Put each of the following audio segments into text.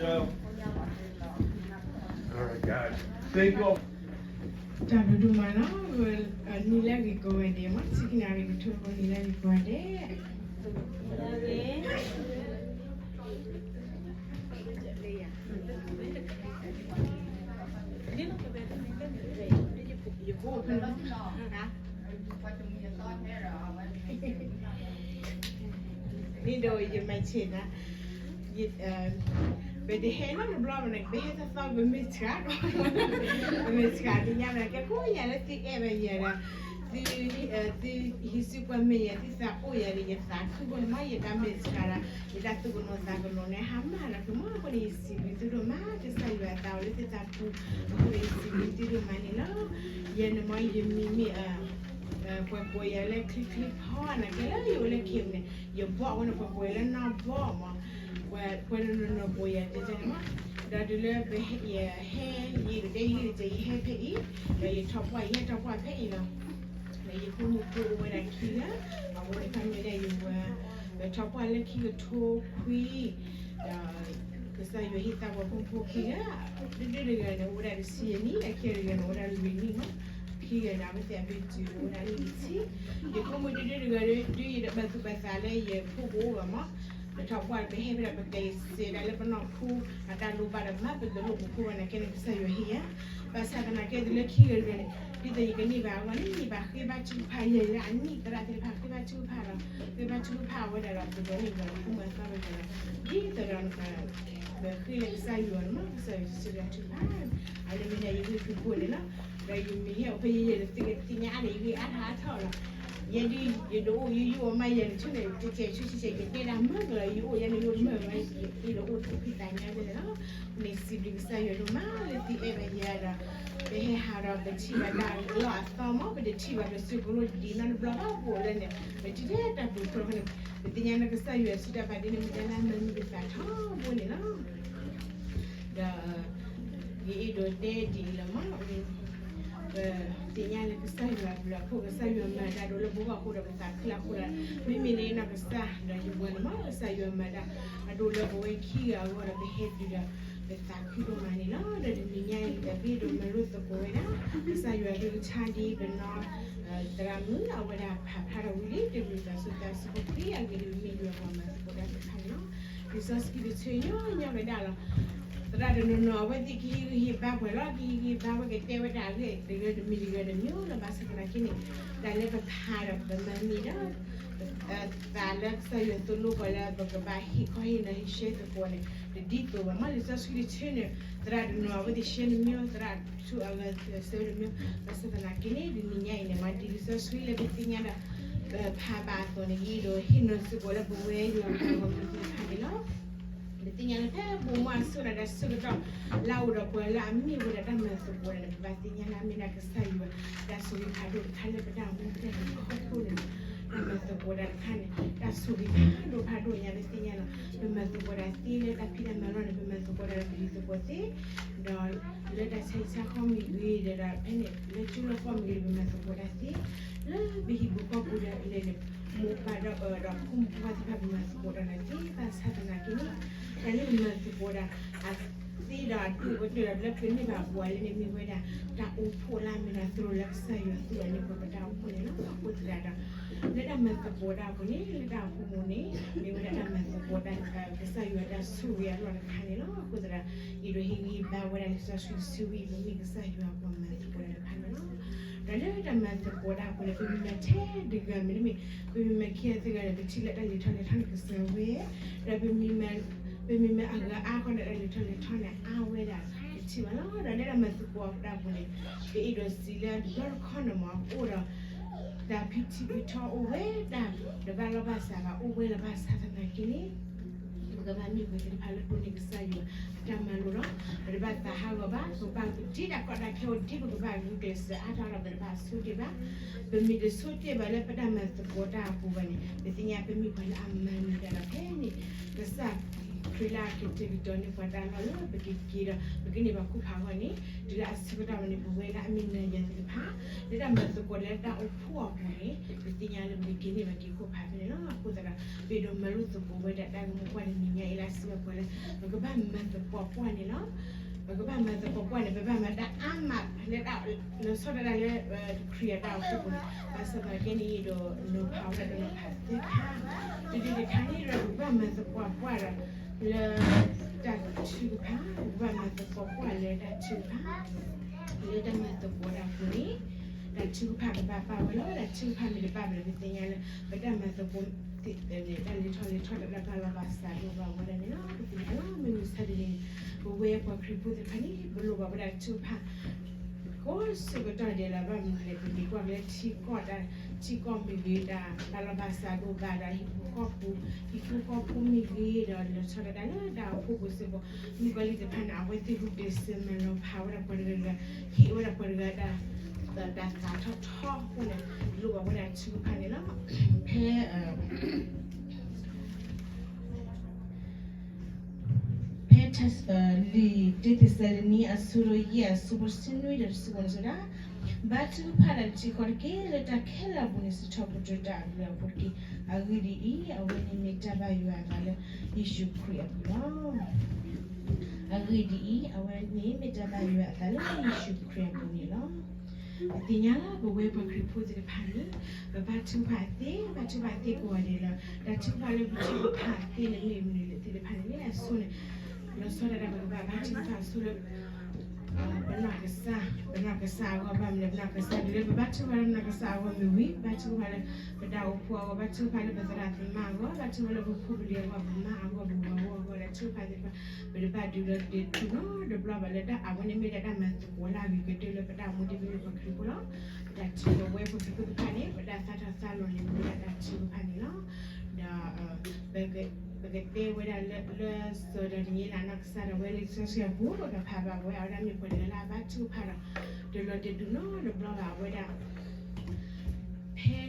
All right, guys. Thank you all. တၢ်ဘျုးဒိၣ်မးလီၤ. နံၤလၢအဂ့ၤကိးဂၤဒဲးမး, ဆူကနၣ်ရံၣ်ကထိနံၤလၢအဂ့ၤကိးဂၤဒဲး. န့ၣ်ဒီးယမၤဆ့ၣ်နၤ, ပတဟဲနီတဘျီဘၣ်န့ၣ် ပဟဲသီသီ ပမ့ၢ်ဆှးဒီး ပမ့ၢ်ဆှးသ့ၣ်ညါဘၣ် ကဲကိးယၤလၢသုအဲၣ်ဘၣ်ယၤဒီး သု သုဟံးစုကွၢ်မဲာ်ယၤ သုသးအိၣ်ယၤဒီး ယသးခုဘိန့ၣ်မး ယတၢ်မဲာ်ဆှးဒီး ယတၢ်သူၣ်ကနိးသးကနိးန့ၣ် ဟါမၢ်လီၤက့ၤမး အဃိန့ၣ် ယစံးဘျုးသုဒိၣ်မး ကစၢ်ယွၤအသးအိၣ်လၢသုသးပူၤ အဃိန့ၣ် ယစံးဘျုးသုဒိၣ်မးန့ၣ်လီၤ. ယဲန့ၣ်မး ယမံၤမ့ၢ် ပှၤကိးယၤလၢချံချံဖီနာ်က့လၢယအိၣ်လၢခ့ပူၤန့ၣ် ယဘီအဝဲန့ၣ် ပှၤကိးယၤလၢနီၢ်ဘီမး ပှၤနီၢ်နီၢ်ကိးယၤတဲန့ၣ်မး ဒီးတုၤလၢပဟဲ ယဟဲ ယဒိးတဲဟံၣ်တစဲး ယဟဲဖဲအံၤ ဒီးယထီၣ်ပှၢ် ယဟဲထီၣ်ပှၢ်ဖဲအံၤလီၤ. ဒီးယဖိမုၣ်ဖိအိၣ်ဝဲဒၣ်ခံဂၤ အဝဲန့ၣ်ခီမ့ၢ်ဒၣ်ယဝဲ ပထီၣ်ပှၢ်လၢခံကထိခွံ ဒီး ကစၢ်ယွၤဟ့ၣ်သးပှၤဖိဖိခံဂၤ တဒုတဂၤန့ၣ် အိၣ်ဝဲဒၣ်တဆံယဲၢ်နံၣ် အခံဂၤတဂၤန့ၣ်အိၣ်ဝဲဒၣ်လွံၢ်နံၣ်မး ခံဂၤန့ၣ် အဝဲသ့ၣ်အဘ့ၣ်တုၤအိၣ်ဝဲဒၣ်နံၣ်တဆံ ယဖိမုၣ်တဒုတဂၤဒီး ယတဘၣ်သူၣ်ဘၣ်သးလၢယဖိကအိၣ်ဘၣ်မး ပထီၣ်ပှၢ်ပဟဲဖဲဒၣ် ပကစဲးဒၣ်လၢပနီၢ်ခိ အတၢ်လိၣ်ဘၣ်ဒီးမး ပတလိၣ်ပခိၣ်ဘၣ်နာ်က့န့ၣ် ကစၢ်ယွၤဟ့ၣ်ယၤ ဘၣ်ဆၣ်သနာ်က့ တုၤလၢခံဂၤတဂၤန့ၣ် ဒ်သိးယကန့ၢ်ဘၣ်အဂီၢ်န့ၣ် ယဘၣ်ဃ့ဘါထုကဖၣ် ယဲယၤအနံၣ်သရၣ်သ့ၣ်တဖၣ် ဃ့ဘါထုကဖၣ်လီၤ ဃ့ဘါထုကဖၣ်ဝဲဒၣ်ဒီး ပဒိးန့ၢ်ဘၣ်လၢဖိမၤသီဝဲဒၣ်ဒီး ဒ်သိးဒီး ပဃ့လၢကစၢ်ယွၤန့ၣ်မး ကစၢ်ယွၤစံးဆၢဒၣ်ထုကဖၣ် အလၢမ့ၢ်ဒၣ်ယဂ့ၢ်ဖုၣ်ကိာ်န့ၣ်လီၤ. ဒီးယမ့ၢ်ဟဲအိၣ်ဖဲယဲယဲဒီး သုကသ့ၣ်ညါအါန့ၣ် ယဂ့ၢ်အါထီၣ်အါထီၣ်လီၤ. ယဲဒ်ယဒိးအိၣ်ယိယိအီၤမး ယဲတဆူန့ၣ် တစဲးဆူတစဲး ယတဲဒၣ်မုၢ်ကလီၤ ယအိၣ်ယဲန့ၣ် ယအိၣ်တမုၢ်မး ယအိၣ်လၢအိၣ်တဖုသးညါန့ၣ်လီၤ. န့ၣ်စံးဘျုးကစၢ်ယွၤဒိၣ်မးလၢသုအဲၣ်ဘၣ်ယၤဒီး ပဟဲဟးဒီး ပထံၣ်ဘၣ်တၢ်လီၢ်အသီမး ပတထံၣ်ဘၣ်ပစုးကလိဒ်နီတဘျီဘၣ် ပအိၣ်လၢန့ၣ် ပထံၣ်ထဲတၢ်ပူၤဖျိးဖဲန့ၣ် ပသ့ၣ်ညါလၢကစၢ်ယွၤစုတၢ်ဘၣ်ဒ်န့ၣ် မ့ၢ်တၢ်လၢအမၤမုာ်ပသးထီဘိန့ၣ်လီၤ. ဒီး ယအဲၣ်ဒိးတဲဒ်အံၤလီၤမး ပသ့ၣ်ညါလၢကစၢ်ယွၤအဘျုးအဖှိၣ် ကစၢ်ယွၤမၤတၢ်ဒိၣ်လၢပဂီၢ်အဃိဒီး ပသးခုလၢအဃိဒီး မ့မ့ၢ်လၢနီၢ်ကစၢ်ဒီးယပှၤန့ၣ်မး ကစၢ်ယွၤမၤတၢ်အဒိၣ်လၢပဝဲခံဂၤအဂီၢ်ဒီး ပဟဲတုၤဒီး ပသးခုဒိၣ်မးန့ၣ်လီၤ. ဒီးတနံၤညါအံၤ ပအဲၣ်ဒိးမၤလိသကိးဝဲဒၣ် ကစၢ်ယွၤကလုၢ်ကထါဒ်ပနီၢ် သရၣ်မုၣ် အဝဲဒၣ်ဖးဖျါထီၣ်ဝံၤလံ တၢ်ဘျုးတၢ်ဆိၣ်တၢ်စံးဖိခွံအဂ့ၢ် ဒ်မ့ၢ်ယွၤပှၤမၤသကိးတၢ်တဖၣ်န့ၣ်လီၤ. လံာ်စီဆှံတဆၢညီညီဝဲဒၣ်လီၤ. သရၣ်တနီၤနီၤ အဝဲသ့ၣ်ကဟ့ၣ်ဂံၢ်ဟ့ၣ်ဘါပှၤလီၤ ကဟ့ၣ်ဂံၢ်ဟ့ၣ်ဘါဝဲ ကတဲဝဲဒၣ်အဂ့ၢ်တဂၤတမံၤတဂၤတမံၤလီၤ. ဘၣ်ဆၣ်သနာ်က့န့ၣ် တၢ်လၢပဖးဒီးပမၤန့ၢ်ဒီး သးလၢကစၢ်ယွၤသိၣ်လိပှၤလၢပကဘၣ်ဟ့ၣ်ခီဟ့ၣ်နီၤဟ့ၣ်ဆှဲသကိးန့ၣ် တဒ်သိးဘၣ်မး လံာ်စီဆှံတဆၢန့ၣ် သရၣ်တနီၤ အဝဲသ့ၣ်ဆှၢတမံၤ သရၣ်ဆူအဂၤဆှၢတမံၤ ဘၣ်ဆၣ်သနာ်က့န့ၣ် တနံၤညါအံၤန့ၣ် မၤဒ်လံာ်စီဆှံလၢပသ့ၣ်ညါဒီး ဖးဘၣ်အသိးန့ၣ် ယအဲၣ်ဒိးဟ့ၣ်နီၤစ့ၢ်ကီးလၢပဝဲယွၤအပှၤဂီၢ်မုၢ်သ့ၣ်တဖၣ်န့ၣ်လီၤ. ပသ့ၣ်ညါလၢဖဲပမၤအစိၣ်ဒီးတၢ်ဆၢကတီၢ် လၢအအိၣ်ဒီးပှၤလၢအမ့ၢ်ဝဲဒၣ်တၢ်မၤသကိးဒီးန့ၣ် ပဘၣ်သ့ၣ်ညါလၢအမ့ၢ်ဒၣ်ကစၢ်ယွၤ တၢ်ဆိၣ်ဂ့ၤဖးဒိၣ်တခါလၢပတၢ်အိၣ်မူပတၢ်လဲၤခီဖျိန့ၣ်လီၤ. တၢ်မၤသကိးတၢ်တခါန့ၣ် တၢ်ဆိၣ်ဂ့ၤဖးဒိၣ်ဖးဒိၣ်ညါ ပသ့ၣ်ညါလီၤ. ပမၤသကိးတၢ်သ့လၢတၢ်ဖံးတၢ်မၤလီၢ်န့ၣ် ပမၤသကိးတၢ်လၢပဟံၣ်သကိးသ့ ဒီးလၢတၢ်ဆါဟံၣ်ဆါဃီမ့ၢ်ဂ့ၤ ဒီးဖဲန့ၣ် လၢကၠိလၢကီၢ်မ့ၢ်ဂ့ၤ ပမၤသကိးတၢ်သ့ လၢပဟံၣ်ပူၤဃီပူၤဒီးလဲၤန့ၣ် မိၢ်ပၢ်ဒီးအၢဒီးဖိမုၣ်ဖိခွါသ့ၣ်တဖၣ် ပမၤသကိးတၢ်သ့ ဘၣ်ဆၣ်သနာ်က့န့ၣ် တၢ်လၢပမၤသကိးတၢ်အသ့ဒီးအဒိၣ်ကတၢၢ်ဒီး လၢပကန့ၢ်ဘၣ်ပှၤလၢန့ၣ်မ့ၢ်ဝဲဒၣ် တၢ်အိၣ်ဖှိၣ်လၢအမ့ၢ်ဒၣ်သရိာ်လၢကစၢ်ယွၤသူၣ်လီၤန့ၢ်ပှၤပတၢ်အိၣ်ဖှိၣ်န့ၣ်လီၤ. အဃိသတးဒီး လၢတၢ်မၤသကိးတၢ်အပူၤန့ၣ် လၢတၢ်အိၣ်ဖှိၣ်ပူၤန့ၣ် မ့ၢ်ဝဲဒၣ်တၢ်မၤသကိးတၢ် ကစၢ်ယွၤတၢ်ဆိၣ်ဂ့ၤအလီၢ်တခါန့ၣ်လီၤ. အဃိသတးဒီး ယအဲၣ်ဒိးဟ့ၣ်ဂံၢ်ဘါဝဲဒၣ်လံာ်စီဆှံတဆၢဝံၤ ပမ့ၢ်ကစၢ်ယွၤအပှၤမၤသကိးတၢ်တဖၣ်န့ၣ်လီၤ. ဒီးလၢတၢ်မၤသကိးတၢ်အပူၤန့ၣ် ပမ့ၢ်မၤထဲတဂၤမ့တမ့ၢ် ပမ့ၢ်မၤခံဂၤသၢဂၤန့ၣ် ပထံၣ်လၢတၢ်လဲၤထီၣ်လဲၤထီန့ၣ်ကစၢ်ဝဲ ဒီး ပမ့ၢ်မၤအဂၤအါခီန့ၣ် တၢ်လဲၤထီၣ်လဲၤထီန့ၣ် အါဝဲဒၣ်တထံၣ်ဘၣ်လီၤ. ဒီးလၢတၢ်မၤသကိးတၢ်အပူၤန့ၣ် ပအဲၣ်ဒိးစံးလၢတဘျီတခီန့ၣ်မ့ၢ် အိၣ်ဒီး တၢ်ဖံထံဖံထီအိၣ်ဝဲ တၢ်တဘၣ်လီၢ်ဘၣ်စးဘၣ်အိၣ်ဝဲလၢၤ ဘၣ်ဆၣ်သနာ်က့န့ၣ် ပကဘၣ်မ့ၢ်ပှၤသ့ၣ်တဖၣ်လၢဒိးန့ၢ်ကစၢ်ယွၤအတၢ်မၤလိာ်လီၤ. ပတဘၣ်သးဟးဂီၤဘၣ် ပဘၣ်ပတံၤတၢ်ကီတၢ်ခဲအိၣ်ဒ်ပကဘၣ်ဂုာ်ကျဲးစၢးအါထီၣ်ဒီး ပတဘၣ်ဆိတ့ၢ်ဘၣ်. ပမ့ၢ်တဆိတ့ၢ်ဘၣ်လၢပတၢ်မၤသကိးတၢ်အပူၤဘၣ်န့ၣ် ပသ့ၣ်ညါပမ့ၢ်ပှၤလၢအမၤနၢၤတၢ်ဒီးဖဲန့ၣ် ကစၢ် ခရံာ်လၢအကတဲာ်ကတီၤန့ၢ်ပှၤတၢ်လီၢ်လၢပကက့ၤဒီး ပကန့ၢ်ဘၣ်ခိၣ်ဖးအဂီၢ်န့ၣ်, တုၤလၢအဆၢကတီၢ်ဝဲန့ၣ် ပဝဲလၢအမ့ၢ်နၤယၤသ့ၣ်တဖၣ် လၢတၢ်မၤသကိးလၢတၢ်အိၣ်ဖှိၣ်အပူၤန့ၣ် ပသ့ၣ်ညါလၢပကက့ၤန့ၢ်ဘၣ်က့ၤခိၣ်ဖးဖဲန့ၣ်လီၤ. အဃိသတးဒီး ပအဲၣ်ဒိးမၤလိသကိးဝဲဒၣ်တၢ်ဂ့ၢ်မိၢ်ပှၢ်တနံၤညါအံၤလၢအစံးဘၣ်ပှၤလၢ ပကဘၣ်မၤသပှၢ်ပှၢ်န့ၣ်လီၤ. ပကဘၣ်မၤသပှၢ်ပှၢ်န့ၣ် ပဘၣ်မၤတၢ်အါမးလၢတၢ်လီၤဆီဒၣ်တၢ်လၢ ခရံာ်အတၢ်အိၣ်ဖှိၣ်ပူၤန့ၣ်, ဘၣ်ဆၣ်သနာ်က့န့ၣ် ယအဲၣ်ဒိးနီၤဖးဝဲဒၣ်တနီၤဖးသ့ၣ်တဖၣ်, တဒုတခါန့ၣ်ဒီး ပကဘၣ်မၤသပှၢ်ပှၢ်ဒီး လၢတၢ်ထုကဖၣ်, ပကဘၣ်မၤသပှၢ်ပှၢ်လၢတၢ်ထုကဖၣ် လၢတၢ်မၤသကိးတၢ်အပူၤန့ၣ်, တၢ်ထုကဖၣ်ကဘၣ်ပာ်ဝဲလီၤ. တၢ်ထုကဖၣ်မ့ၢ်တဘၣ်ဘၣ်ဒီး ပသ့ၣ်ညါလၢ ပတၢ်မၤသကိးသ့ၣ်တဖၣ်န့ၣ် တၢ်လဲၤထီၣ်လဲၤထီၣ်တၢ်ဘၣ်လီၤဘၣ်စးဒိၣ်ဘၣ်ဝဲဒၣ်န့ၣ်လီၤ. ပသ့ၣ်ညါလီၤ. မ့ၢ်မုၢ်ဆါတနံၤန့ၣ် ပဝဲပှၤခရံာ်ဖိသ့ၣ်တဖၣ်န့ၣ် ပလိၣ်ဘၣ်ဝဲဒၣ်ထုကဖၣ် ကိးဆၢကတီၢ်ဒဲးလီၤ. ဘၣ်မနုၤလဲၣ် ပမ့ၢ်ကွၢ်က့ၤလၢထံကီၢ်တၢ် ထံကီၢ်မ့ၢ်ဂ့ၤ တၢ်ဘၣ်လီၤဘၣ်စးဒိၣ်ဘၣ်ဒီး ဟံၣ်ဖိဃီဖိ, ဟံၣ်ဖိဃီဖိမ့ၢ်ဂ့ၤဒီး လီၤဆီဒၣ်တၢ်လၢတၢ်အိၣ်ဖှိၣ်ပူၤစ့ၢ်ကီး, မုၣ်ကီၤလံၢ်သ့ၣ်တဖၣ်န့ၣ် အဝဲသ့ၣ်ဟူးတ့ၢ်စၢၤမၤလီၤဖးဝဲဒၣ်ပှၤတဂၤဂၤ, ဟ့ၣ်ဝဲဒၣ်ပှၤတဂၤတၢ် တၢ်သးထီၣ်ထီအဃိန့ၣ် လိၣ်ဘၣ်ဝဲဒၣ်ထုကဖၣ်န့ၣ်လီၤ. ဖဲ ဖဲ လံာ်တ့သ့းစၤလနံ အဆၢဒိၣ်ယဲၢ် အဆၢဖိတဆံနွံဒီးတဆံဃိးန့ၣ်စံးဝဲဒၣ်, ဘါထုကဖၣ်တၢ်တထံၣ်ဃီတက့ၢ်. လၢတၢ်ခဲလၢာ်အပူၤန့ၣ် စံးထီၣ်ပတြၢၤတၢ်အဘျုးအဖှိၣ်တက့ၢ်. အဂ့ၢ်ဒ်အံၤ, အဝဲန့ၣ်မ့ၢ်တၢ်ဘၣ်ယွၤအသးလၢယ့ၣ်ၡူးခရံာ်အပူၤလီၤ. အဂ့ၢ်ဒ်အံၤ, အဝဲန့ၣ်မ့ၢ်တၢ်ဘၣ်ယွၤအသးလၢယ့ၣ်ၡူးခရံာ်အပူၤန့ၣ်လီၤ. ပသ့ၣ်ညါလၢပဝဲပှၤခရံာ်ဖိသ့ၣ်တဖၣ်န့ၣ် ပဘါထုကဖၣ်သ့, ဘါထုကဖၣ်သ့ကိးဂၤဒဲးလီၤ. တၢ်ထုကဖၣ်လၢပထုကဖၣ်သ့န့ၣ်မ့ၢ်မနုၤလဲၣ်သ့ၣ်တဖၣ်န့ၣ် အဆိန့ၣ် လီၤဆီဒၣ်တၢ် ပကဘၣ်ဘါထုကဖၣ်ဆိလၢ ပနီၢ်ကစၢ်, ပနီၢ်ကစၢ်အဂီၢ်, ဘၣ်မနုၤလဲၣ် ပနီၢ်ကစၢ်ဒ်လဲၣ်, ပဘါထုကဖၣ်လၢပနီၢ်ကစၢ်အဂီၢ်မ့ၢ်ဝံၤ, ဘါထုကဖၣ်လၢပတၢ်အိၣ်ဖှိၣ်အဂီၢ်, ဘါထုကဖၣ်လၢပသရၣ်သမါအဂီၢ်, ဘါထုကဖၣ်လၢပဖိပလံၤအဂီၢ်, ပမါအဂီၢ်, ပဝၤအဂီၢ်, တၢ်ထုကဖၣ်သ့ၣ်တဖၣ် ပတဘၣ်ဒုးလီၤဒုးတုၤနီတဘျီဘၣ်လၢတၢ်အဝဲန့ၣ်မ့ၢ်ဒၣ်တၢ်မၤသကိးလၢအဂ့ၤကတၢၢ်လၢပတၢ်အိၣ်မူဒ်ပမ့ၢ်ပှၤခရံာ်ဖိလီၤ. ပတၢ်ထုကဖၣ်ဝဲပှၤခရံာ်ဖိသ့ၣ်တဖၣ်န့ၣ် ပတၢ်သးထီၣ်သးလီၤန့ၣ် မ့ၢ်ဒၣ်တၢ်ထုကဖၣ်န့ၣ်လီၤ. ဒီး ပကတဲဝဲဒၣ်လၢ လၢစီၤဒၤနံးယ့လးနီၢ်ကစၢ်ဒၣ်ဝဲလၢလံာ်စီဆှံအပူၤ ပကဖးဘၣ်ဝဲအဝဲဒၣ်မ့ၢ်ပှၤတဂၤလၢအဘါထုကဖၣ်ဒီး တလီၤဒုးတုၤနီတဘျီဘၣ်အဝဲဒၣ် ဖဲ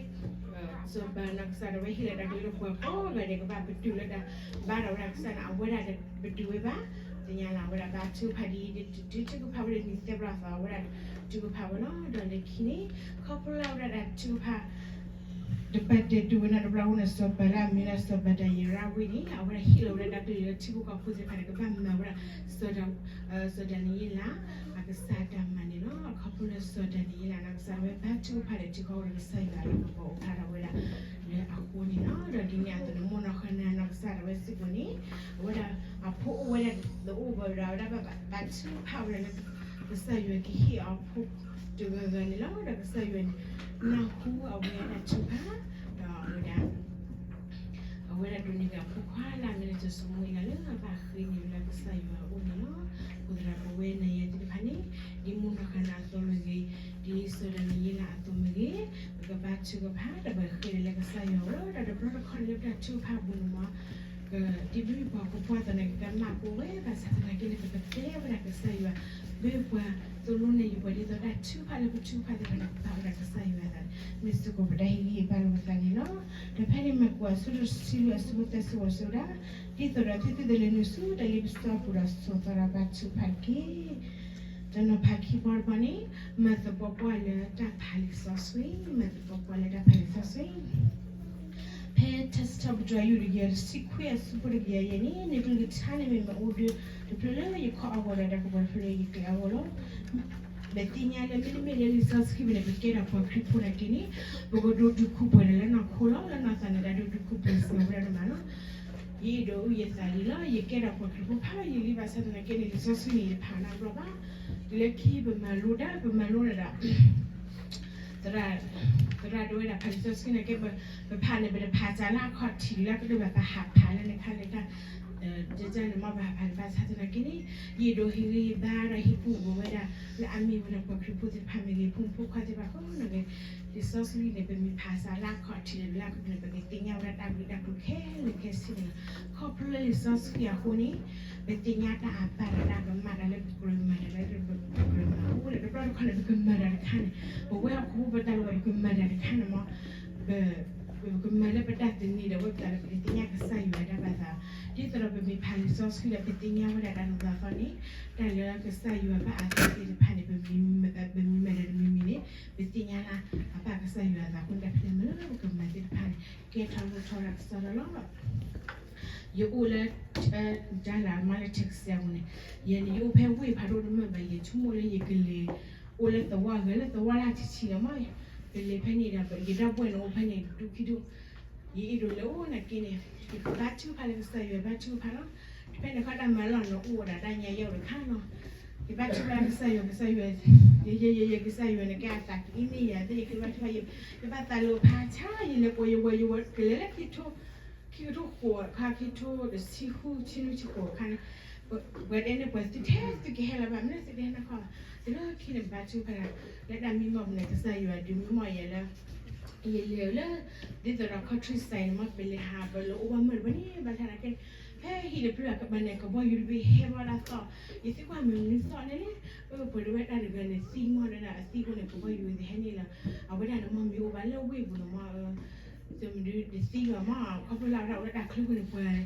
စီၤပၤနီၢ်ကစၢ်ဒၣ်ဝဲဟ့ၣ်လီၤတၢ်ကလုၢ်လၢပှၤကိးဂၤဒဲး ကဘၣ်ပတုာ်လၢတၢ်ဘါဒီးဝဲဒၣ်ကစၢ်န့ၣ် အဝဲဒၣ်ပတုာ်ဝဲဘၣ်. သ့ၣ်ညါလၢအဝဲဒၣ်ဘါထုကဖၣ်ဒ်အံၤ ဒ်ထုကဖၣ်ဝဲဒၣ်နံၣ်သၢဘျီအသီ အဝဲဒၣ်ထုကဖၣ်ဝဲလီၤ. ဒီးလၢခံန့ၣ် ခီဖျိလၢအဝဲဒၣ်တၢ်ထုကဖၣ် တပာ်တဲာ်တုာ်ဝဲနီတဘျီအဃိန့ၣ် စီၤပၤလၢအမံၤလၢစီၤပၤဒၤရံးဝံၤန့ၣ် အဝဲဒၣ်ဟ့ၣ်လီၤဝဲဒၣ်တၢ်ကလုၢ်လၢထံဖိကီၢ်ဖိသ့ၣ်တဖၣ်န့ၣ် ကဘၣ်မၤဝဲဒၣ် စီၤဒၤနံးယ့လး အကစၢ်အတၢ်မၤန့ၣ်လီၤ. အခီဖျိလၢစီၤဒၤနံးယ့လးနီၢ်ကစၢ်ဒၣ်ဝဲဘါထုကဖၣ်ဒီးထံကီၢ်ဒီးကစၢ်ယွၤလၢပှၤအိၣ်ဖျါထီၣ်ဝဲဒၣ်လၢအဃိန့ၣ်လီၤ. ဒီးဒ်န့ၣ်အသိးန့ၣ် မိၢ်နီၢ်ဃၢၤနၤနီၢ်ကစၢ်ဒၣ်ဝဲစ့ၢ်ကီးန့ၣ် အဝဲဒၣ်အဖိအိၣ်ဝဲဒၣ်တအိၣ်ဘၣ်ဒီး အဝဲဒၣ်ဘၣ်ဘါထုကဖၣ်ဝဲဒၣ်လၢ ကစၢ်ယွၤကဟ့ၣ်အီၤဖိတဂၤဂၤန့ၣ်လီၤ. ဒီးကစၢ်ယွၤန့ၣ် နၢ်ဟူအဝဲဒၣ်ထုကဖၣ် ဒီးအဝဲဒၣ် အဝဲဒၣ်ဒိးန့ၢ်က့ၤအဖိခွါလၢအမ့ၢ်လၢစီၤၡမူၤအ့လးလၢအဘၣ်ဃ့န့ၢ်ဝဲလၢကစၢ်ယွၤအအိၣ်န့ၣ်လီၤ. အဃိသတးဒီးပဝဲနၤယၤသ့ၣ်တဖၣ်န့ၣ် ဒ်မိၢ်နီၢ်ဃၢၤနၤအသိးမ့ၢ်ဂ့ၤ, ဒ်စီၤဒၤနံးယ့လးအသိးမ့ၢ်ဂ့ၤ, ပကဘါထုကဖၣ် ဒီးပဃ့န့ၢ်လၢကစၢ်ယွၤအအိၣ် ဒီးတဘျီတခီၣ်န့ၣ်လၢပတၢ်ထုကဖၣ်အပူၤန့ၣ်မ့ၢ် ဒ်ပမ့ၢ်ပှၤကပှၢ်သနာ်က့ ကမၣ်ကိးဝဲ ဘၣ်ဆၣ်သနာ်က့န့ၣ် ပကတဲဝဲဒၣ်ကစၢ်ယွၤ မ့ၢ်ပှၤသိၣ်လိနဲၣ်ယုာ်ပှၤဒ်သိးတၢ်ထုကဖၣ်လၢပထုကဖၣ်သ့ၣ်တဖၣ်န့ၣ် ပာ်ဝဲဒၣ်ကစၢ်ယွၤအသးန့ၣ် မ့ၢ်စ့ၢ်ကီးပတၢ်ဟ့ၣ်ဂံၢ်ဟ့ၣ်ဘါလိာ်ပသးန့ၣ်လီၤ. ဒီးဖဲန့ၣ်မၢ်ကူးအဆၢဒိၣ်တဆံလွံၢ်အဆၢဖိသၢဆံဃိးစံးဝဲဒၣ်, ဒ်သိးဒီးသုသုတလဲၤနုာ်ဆူတၢ်လ့ပစီအပူၤဒီး ဆိးသီဒီးဘါထုကဖၣ်တက့ၢ်. တနီၤဖးခံဘီတဘီန့ၣ် မၤသပှၢ်ပှၢ်လၢတၢ်ဖးလံာ်စီဆှံ, မၤသပှၢ်ပှၢ်လၢတၢ်ဖးလံာ်စီဆှံ ဖဲထါစံးထီၣ်ပတြၢၤ အယူၢ်တကယၤတဆံခွံ အဆၢဖိတကယၤယဲၢ်န့ၣ် နကလုၢ်ကထါန့ၣ်မ့ၢ်မ့ၣ်အူဒၢတဖျၢၣ်လၢယခီၣ်အဂီၢ်ဒီး တၢ်ကပီၤတဖျၢၣ်လၢယကျဲအဂီၢ်လီၤ. ပသ့ၣ်ညါလၢမ့တမ့ၢ်လၢလံာ်စီဆှံပူၤန့ၣ် ပကဲထီၣ်ပှၤခရံာ်ဖိနာ်က့န့ၣ် ပကဒိးဒုးခူၣ်ပှဲၤဒီးလၢနီၢ်ခိလီၤ. လၢနီၢ်သးန့ၣ် တၢ်ဒိးဒုးခူၣ်ပှဲၤစၢၤဝဲဒၣ်ဒိၣ်မးလီၤ. ယအဲၣ်ဒိးအုၣ်ယသးလံလီၤ. ယကဲထီၣ်ပှၤခရံာ်ဖိဖးယံာ်လံ ဘၣ်ဆၣ်သနာ်က့န့ၣ် လံာ်စီဆှံန့ၣ် ယတဖးနီတဘျီဘၣ်. တုၤလၢခံပမၤလိတၢ် ပမၤလိတၢ်ဒီး သရၣ် သရၣ်ဒိဝဲဒၣ်ဖးလံာ်စီဆှံန့ၣ်က့ ပဖးန့ၣ် ပတဖးစှၤလၢအခီၣ်ထံးလၢကတၢၢ်ဘၣ် ပဟးဖးလၢနခါန့ၣ်တၢ် ဒ်န့ၣ်မ့ၢ်ပဟးဖးန့ၣ် ဘၣ်ဆၣ်သနာ်က့န့ၣ် ယအဲၣ်ဒိးဟ့ၣ်ဂံၢ်ဟ့ၣ်ဘါဒီးဟ့ၣ်ကူၣ်ဘၣ်ဝဲဒၣ် လၢအမ့ၢ်ဝဲဒၣ်ပှၤခရံာ်ဖိသ့ၣ်တဖၣ်မ့ၢ်ဂ့ၤ ဖိမုၣ်ဖိခွါသ့ၣ်တဖၣ်ကိးဂၤဒဲး လံာ်စီဆှံန့ၣ် ပမ့ၢ်ဖးစှၤလၢအခီၣ်ထံးလၢအကတၢၢ်န့ၣ် ပကသ့ၣ်ညါဝဲဒၣ်တၢ်ဘျုးတၢ်ဖှိၣ်ခဲလၢာ်ခဲဆ့န့ၣ်လီၤ. ခီဖျိလၢလံာ်စီဆှံအဃိန့ၣ် ပသ့ၣ်ညါတၢ်အဘၣ်ဒီးတၢ်ကမၣ်တၢ်လၢပကြၢးမၤတၢ်လၢပကြၢးမၤ အိၣ်ဝဲဒၣ်တဘျီတခီၣ်န့ၣ် ပကမၤတၢ်တခါန့ၣ် ပဝဲဟီၣ်ခိၣ်ဖိပတၢ်လီၢ်ဝဲ ပကမၤတၢ်တခါန့ၣ်မ့ၢ် ပ ပကမၤလၢပတၢ်သန့ၤဒီးဝဲပသးလၢပကသ့ၣ်ညါကစၢ်ယွၤတၢ်ဘၣ်သး, ဒ်သိးဒီးပမ့ၢ်ဖးလံာ်စီဆှံဒီးပသ့ၣ်ညါဝဲဒၣ်တၢ်နီၢ်သးသီန့ၣ်, တၢ်လၢကစၢ်ယွၤဘၣ်အသးသ့ၣ်တဖၣ်န့ၣ် ပမ့ၢ်မၤဒီးတမံၤမံၤန့ၣ် ပသ့ၣ်ညါလၢအဘၣ်ကစၢ်ယွၤအသးအဃိန့ၣ် တၢ်ဖဲလဲၣ်မၤလၢပကမၤသ့ၣ်တဖၣ်န့ၣ် ကဲထီၣ်လိၣ်ထီၣ်ဝဲဒၣ်ကစီဒီလီၤ. ယအိၣ်လၢ တၢ်လၢမၤလၢထံကစၢ်အပူၤန့ၣ်, ယဲန့ၣ် ယအိၣ်ဖဲဝ့ၢ်ဖးဒိၣ်တမ့ၢ်ဘၣ်, ယဆိကမိၣ်လၢယကလဲၤအိၣ်လၢသဝီဂၤလၢသဝီလၢ်ထံဆံးလီၤမး, ကလဲၤဖဲန့ၣ်ဒီး ယဒီပုၢ်ဝဲၢ်န့ၣ်အိၣ်ဖဲန့ၣ် ဒူခံဒူ, ယအဲၣ်ဒိးလဲၤအိၣ်နာ်က့န့ၣ် ယကဘါထုကဖၣ်လၢကစၢ်ယွၤဘါထုကဖၣ်လီၤ. ဖဲန့ၣ်ခီတၢ်မၤလီၢ်န့ၣ်အိၣ်ဝဲဒၣ်တၢ်ညါယဲအိၣ်တခါလီၤ. ယဘါထုကဖၣ်ကစၢ်ယွၤ ကစၢ်ယွၤ, ယ ယ ယ ယ ကစၢ်ယွၤန့ၣ် ကဲအသးကအံၤန့ၢ်ယၤ သ့ၣ်ယကဘါထုကဖၣ် ယဘၣ်သးလၢဖးဆါ ယလဲၤကိးယဝဲယဝဲ ကလဲၤလၢခံထိ ခံကထိဃိးအခါ ခံထိတဆံဃု ဆံနွံဆံဃိးအခါန့ၣ်, ပှၤတဲန့ၣ်ပှၤသုထဲသုကဟဲလၢၤဘၣ် မ့ၢ်သုတဟဲနီၢ်ခီဘၣ်, တလၢခံန့ၣ်ဘါထုကဖၣ် လၢတၢ်မံမီၢ်ပူၤန့ၣ် ကစၢ်ယွၤဒုးမံမီၢ်ယၤလၢ ယလဲၤလၢ ဒ်သိးဒီး countryside န့ၣ်မ့ၢ် ပလဲၤဟးပလဲၤအိၣ်ဘၣ်မုာ်တဘၣ်န့ၣ် ဘၣ်ဆၣ်သနာ်က့ ဖဲဟံၣ်တဖျၢၣ်အကပၤန့ၣ် ကဘီယူၤတဘ့ၣ်ဟဲဘၣ်ဒၣ်သီၣ်, ယသံကွၢ်မနုၤသီၣ်န့ၣ်လဲၣ်, ပှၤတဝဲတၢ်တဂၤန့ၣ်သံမီၢ်ဒၣ်အသံအဃိန့ၣ် ကဘီယူၤတဟဲန့ၣ်လီၤ. အဝဲဒၣ်န့ၣ်မ့ၢ်မ့ၢ်အိၣ်ဘၣ်လၢဝ့ၢ်ပူၤန့ၣ်မ့ၢ် တမနုၤတသံလီၤမ့ၢ် ခီဖျိလၢအဝဲဒၣ်အိၣ်လၢတၢ်ချၢအဃိန့ၣ် ပှၤ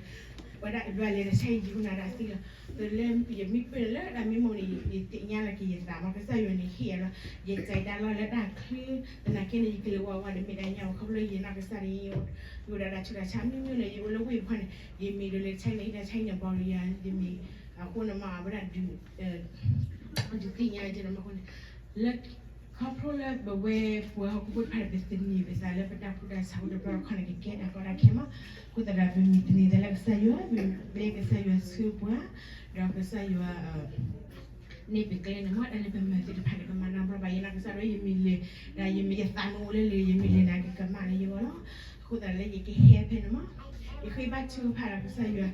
ပှၤဒၣ်လဲၤတဆါယံၤယံၤအဃိန့ၣ်ဒၣ်သံလီၤ. ဒီးလၢယမ့ၢ်ပၢၢ်လၢတၢ်မံမီၢ်န့ၣ် ယသ့ၣ်ညါလီၤက့ၤယသးမ့ၢ် ကစၢ်ယွၤန့ၣ်ဟ့ၣ်ယၤလီၤ. ယစံးဒၣ်လီၤလၢတၢ်ချၢ သနာ်က့န့ၣ် ယကလဲၤဝဲဝဲန့ၣ် မ့ၢ်ဒၣ်ညါဝဲ ခီဖျိယနီၢ်ကစၢ်န့ၣ် ယအိၣ်ဒၣ်တၢ်ဆူးတၢ်ဆါမနုၤမနုၤလၢ ယအိၣ်လၢဝ့ၢ်ပူၤန့ၣ် ယမ့ၢ်ဒိးလဲၤတဆါန့ၣ် ဟံးတၢ်ဆါန့ၣ် ဘီလီၤယၤ ယမ့ၢ် အဃိန့ၣ်မ့ၢ် အဝဲဒၣ်ဒုး ဒုးသ့ၣ်ညါယဲန့ၣ်မ့ၢ်အဃိန့ၣ် လၢ ခီဖျိလၢပဝဲပှၤဟီၣ်ခိၣ်ဖိတဖၣ်န့ၣ် ပသန့ၤပသးလၢပတၢ်ကူၣ်တၢ်ဆးဖိတဘျီတခီၣ်န့ၣ် ကကဲတၢ်ကီတၢ်ခဲမး, အဃိသတးဒီး ပမ့ၢ်သန့ၤသးလၢကစၢ်ယွၤ ပဘျါကစၢ်ယွၤဆှၢပှၤ, ဒီးကစၢ်ယွၤ န့ၢ်ပကျဲန့ၣ်မ့ၢ် တၢ်လၢပမၤသ့ၣ်တဖၣ်န့ၣ် ကမၤနီတဘျီဘၣ် ယနီၢ်ကစၢ်ဒီး ယမ့ၢ်လဲၤ ဒီးယမ့ၢ်ယသးမ့ၢ်အိၣ်လၢလၢ ယမ့ၢ်လဲၤန့ၣ် ကကမၣ်လၢယဂီၢ်လီၤ. အဃိသတးလၢယကဟဲဖဲန့ၣ်မး, ယဃ့ဘါထုကဖၣ်ဒီးကစၢ်ယွၤ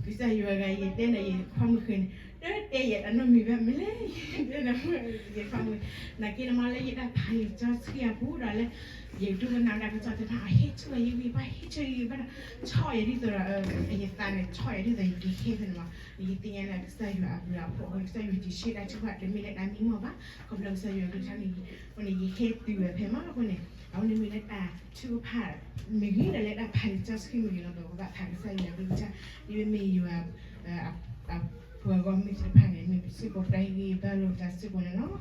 ကစၢ်ယွၤဂၤ ယတဲန့ၣ် ယခွါမုၣ်ဃဲန့ၣ် တတဲယၤတၢ်နီတမံၤဘၣ် မ့ၢ်လဲၣ် ယတဲန့ၣ် ယခွါမုၣ် နာ်က့န့ၣ်မ့ၢ်လၢယတၢ်ဖးလံာ်စီဆှံအပူၤဒီးလၢ ယဒိကနၣ်တၢ်ကစီၣ်သ့ၣ်တဖၣ် အဟဲဆူၣ်ယဂံၢ်ဘါ ဟဲဆူၣ်ယဂံၢ်ဘါဒီး ဆီၣ်ယၤဒ်သိးဒီး ယသးန့ၣ် ဆီၣ်ယၤဒ်သိး ယကဟဲဖဲန့ၣ်လီၤ. ယသ့ၣ်ညါလၢကစၢ်ယွၤအဘျုးအဖှိၣ်အဃိန့ၣ် ကစၢ်ယွၤတဆှၢတၢ်ထုကဖၣ်တမ့ၢ်လၢတၢ်မံမီၢ်ဘၣ် ခီဖျိကစၢ်ယွၤအကလုၢ်ကထါန့ၣ် အဃိန့ၣ် ယဟဲတုၤဝဲဖဲမးအဃိန့ၣ် အဝဲန့ၣ်မ့ၢ်လၢတၢ်ထုကဖၣ်မ့ၢ်ဂ့ၤဒီးလၢတၢ်ဖးလံာ်စီဆှံမ့ၢ်ဂ့ၤလီၤ. ပကဘၣ်ဖးကစၢ်ယွၤအကလုၢ်ကထါ ဒ်မ့ၢ်ယွၤ ပှၤဂီၢ်မုၢ်သ့ၣ်တဖၣ်န့ၣ် မ့ၢ်ပစ့ၢ်ကီးပတၢ်ဟ့ၣ်ဂံၢ်ဘါလိာ်ပသးစ့ၢ်ကီးန့ၣ်လီၤ.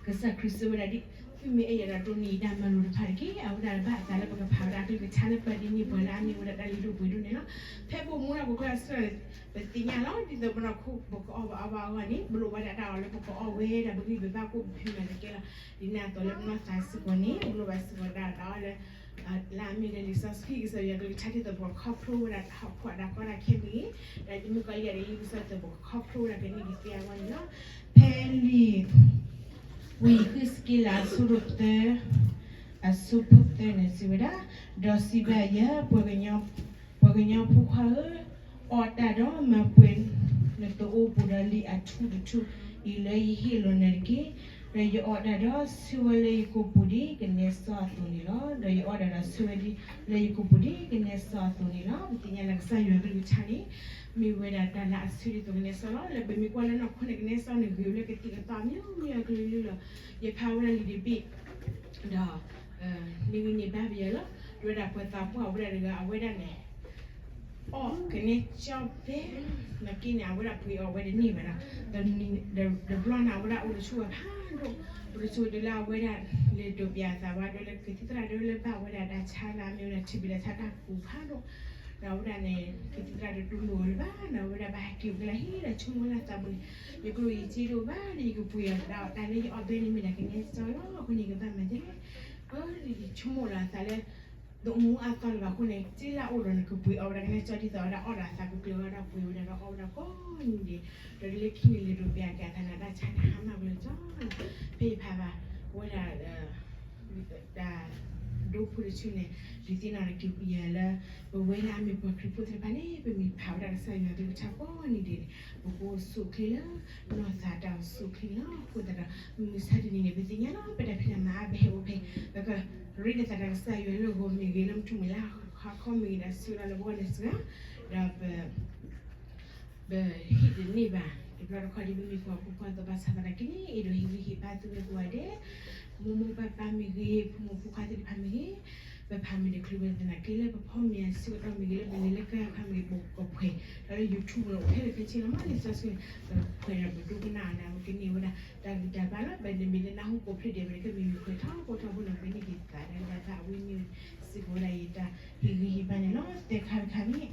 ကစၢ်ခရံာ်စံးဝဲဒၣ်ဒ် သုမ့ၢ်အဲၣ်ယၤဒီးဒိးန့ၢ်ယတၢ်မၤလိာ်တဖၣ်တက့ၢ်. အဝဲဒၣ်ဘၣ်အသးလၢပကဖးဝဲဒၣ်အကလုၢ်ကထါလၢပှၤဒ်န့ၣ်ပှၤလၢအမ့ၢ်ဝဲဒၣ်တၢ်လုၢ်ဒိၣ်ပှ့ၤဒိၣ်န့ၣ်လီၤ. ဖဲပအိၣ်မူဒၣ်ပှၤကျါစ့ၢ် ပသ့ၣ်ညါလီၤ ဒ်သိးပနီၢ်ခိပကအီၣ်ဘၣ်အီဘၣ်အဂီၢ်န့ၣ် ပလိၣ်ဘၣ်ဒၣ်တၢ်အီၣ်လၢပကအီၣ်ဝဲဒၣ်ပဂံၢ်ပဘါကိးပဖံးမၤသကဲလီၤ. ဒ်န့ၣ်အသိးလၢပနီၢ်သးစ့ၢ်ကီးန့ၣ် ပလိၣ်ဘၣ်စ့ၢ်ကီးဒၣ်တၢ်အီၣ်လၢ လၢအမ့ၢ်လၢလံာ်စီဆှံကစၢ်ယွၤကလုၢ်ကထါဒ်သိးပကခီဖျိဝဲဒၣ်ဟီၣ်ခိၣ်အတၢ်ကီတၢ်ခဲမ့ၢ်ဂ့ၤ, ဒီးမုၣ်ကီၤလံၢ်အတၢ်လံၣ်ကစၢ်ဒ်သိးပကခီဖျိဝဲဒၣ်ကန့ၢ်ကသ့အဂီၢ်န့ၣ်လီၤ. ဖဲလံာ် ဝံယဃ့းစက့လးအဆၢဒိၣ်သၢ အဆၢဖိသၢန့ၣ်စံးဝဲဒၣ်, ဒီးစံးဘၣ်ယၤ, ပှၤကညီဖိခွါဧၢ, အီၣ်တၢ်ဒီးမၤပှဲၤနသအိပူၤဒီးလံာ်အထူတထူအံၤလၢယဟ့ၣ်လီၤနၤတက့ၢ်. ဒီးယအီၣ်တၢ်ဒီးဆှၢဝဲလၢယကိာ်ပူၤဒ်ကနဲစီအသိးန့ၣ်လီၤ. ဒီးယအီၣ်တၢ်ဒီးဆှၢဝဲဒ်လၢယကိာ်ပူၤဒ်ကနဲစီအသိးန့ၣ်လီၤ. ပသ့ၣ်ညါလၢကစၢ်ယွၤကလုၢ်ကထါန့ၣ် မ့ၢ်ဝဲဒၣ်တၢ်လၢအဆှၢဒ်သိးကနဲစီလီၤ. လၢပမ့ၢ်ကွၢ်လၢနီၢ်ခိန့ၣ် ကနဲစီန့ၣ် ဂ့ၤဝဲလၢကသံၣ်ကသီအမျိုးမျိုးအကလုာ်ကလုာ်လီၤ. ယဖးဝဲဒၣ်လံာ်တဘ့ၣ် ဒီး န့ၢ်ဂံၢ်န့ၢ်ဘါပယီၤလီၤ. တဲဝဲဒၣ်ပှၤသးပှၢ်ဝဲဒၣ်တဂၤ အဝဲဒၣ်န့ၣ် အီၣ်ကနဲစီဖဲ နာ်က့န့ၣ် အဝဲဒၣ်ပှ့ၤအီၣ်ဝဲတန့ၢ်ဘၣ်ဒီး တဘျီန့ၣ် အဝဲဒၣ်အိၣ်တဆူၣ်ဝဲဖးဒိၣ်, အိၣ်တဆူၣ်ဝဲတုၤလၢအဝဲဒၣ် လဲၤဒိးပျးအသးဝဲဒၣ်လၢကသံၣ်သရၣ် တဲဝဲလၢဘၣ်ဝဲဒၣ်တၢ်ဆါလၢအမ့ၢ်ဝဲဒၣ်ထံဘံၣ်လၢဆါတၢ်ကူၣ်ဖးဒိၣ်, ဒီးအဝဲဒၣ်န့ၣ် ကသံၣ်သရၣ်တတူၢ်လိာ်အီၤလၢၤဘၣ် ဒီးအဝဲဒၣ်ဘၣ်ဟဲက့ၤဝဲလၢဟံၣ်ဒီးဆိကမိၣ်လၢသးပူၤန့ၣ် ယကျိၣ်ယစ့တအိၣ်ဘၣ်ဒီး ယကပှ့ၤအီၣ်ဒၣ်အီၣ်တၢ်လၢယအီၣ်ဘဲန့ၣ်မ့ၢ်ဒၣ်ကနဲစီလီၤ. အဃိန့ၣ် ယကဘၣ်မၤဒ်လဲၣ် အၢ ယဆိကမိၣ်လီၤအသးလၢ တအိၣ်မူအါသီလၢၤဘၣ်အဃိန့ၣ် စ့လၢအအိၣ်ဒီးန့ၣ် ကပှ့ၤအီၣ်ဝဲဒၣ်ကနဲစီဒ်သိးဝဲဒၣ်အီၣ်ဒီးအသးကကျၢၤဝဲ ဒီးပှ့ၤဝဲဒၣ်ဒီးအီၣ်ဝဲဒၣ်ကိးနံၤဒဲး, ဒီးလၢခံန့ၣ် လဲၤဒိးပျးက့ၤအသးန့ၣ် တၢ်ဆါန့ၣ်ဟါမၢ်ကလၢာ်ကၠီလီၤ. ဖဲယဖးဘၣ်ဝဲဒၣ် တၢ်ဒိဖိတဆူန့ၣ် ဒုးသ့ၣ်နီၣ်ထီၣ်က့ၤယၤလၢ ပဝဲဒၣ်မ့ၢ်ပှၤခရံာ်ဖိသ့ၣ်တဖၣ်န့ၣ် ပမ့ၢ်ဖးဝဲဒၣ်ကစၢ်ယွၤကလုၢ်ကထါကိးနံၤဒဲးန့ၣ် ပကအိၣ်ဆူၣ်အိၣ်ချ့လၢ နီၢ်သးတၢ်အိၣ်ဆူၣ်အိၣ်ချ့န့ၣ်လီၤ. အဃိသတးဒီး မုၢ်မဆါတနံၤန့ၣ် ပသ့ၣ်ညါလီၤ ပတၢ်ဖံးတၢ်မၤအါ ပဟဲအိၣ်ဖဲ ပကရ့လိာ်သးဒီးကစၢ်ယွၤလၢဂီၤမ့ၢ်ဂ့ၤ လၢမုၢ်ထူၣ်မုၢ်လါဟါခီမ့ၢ်ဂ့ၤဒီး စံးဝဲဒၣ်လၢပဂီၢ်န့ၣ်စှၤ ဒီးပ ပဟ့ၣ်တန့ၢ်ဘၣ် တဘျီတခီၣ်ဒ်ပမ့ၢ်ပှၤဖိခွါအသိး ဘၣ်ဆၣ်သနာ်က့န့ၣ် အဲၣ်ဒိးဟ့ၣ်ဂံၢ်ဟ့ၣ်ဘါသုဝဲကိးဂၤဒဲး မိၢ်မိၢ်ပၢ်ပၢ်မ့ၢ်ဂ့ၤ ဖိမုၣ်ဖိခွါသ့ၣ်တဖၣ်မ့ၢ်ဂ့ၤ ပဖးမ့ၢ်တချုးဘၣ်သနာ်က့လၢပဖီမ့ၤအဆၢကတီၢ်မ့ၢ်ဂ့ၤ လၢပလဲၤလၢကါခါမ့ၢ်ဂ့ၤ ပကဖှဲးဒီးလၢ YouTube လီၤ အိၣ်ထဲလၢခဲဆ့လီၤ မ့ၢ်လံာ်စီဆှံ ပဖှဲးဒီးပဒိကနၣ်အီၤန့ၣ် ပကန့ၢ်ဝဲဒၣ်တၢ်ဂံၢ်တၢ်ဘါလီၤ. ပမ့ၢ်တနၢ်ဟူကိးဖျၢၣ်ဒဲး ပကမ့ၢ်မ့ၢ်ဖှဲးထီဘိထီဘိလီၤ ပန့ၢ်က့ၤသးဒီးတၢ်သးဝံၣ်မ့ၢ်စ့ၢ်ကီးဝဲဒၣ်ယတၢ်ဟ့ၣ်ဂံၢ်ဟ့ၣ်ဘါန့ၣ်လီၤ. သၢခါတခါန့ၣ်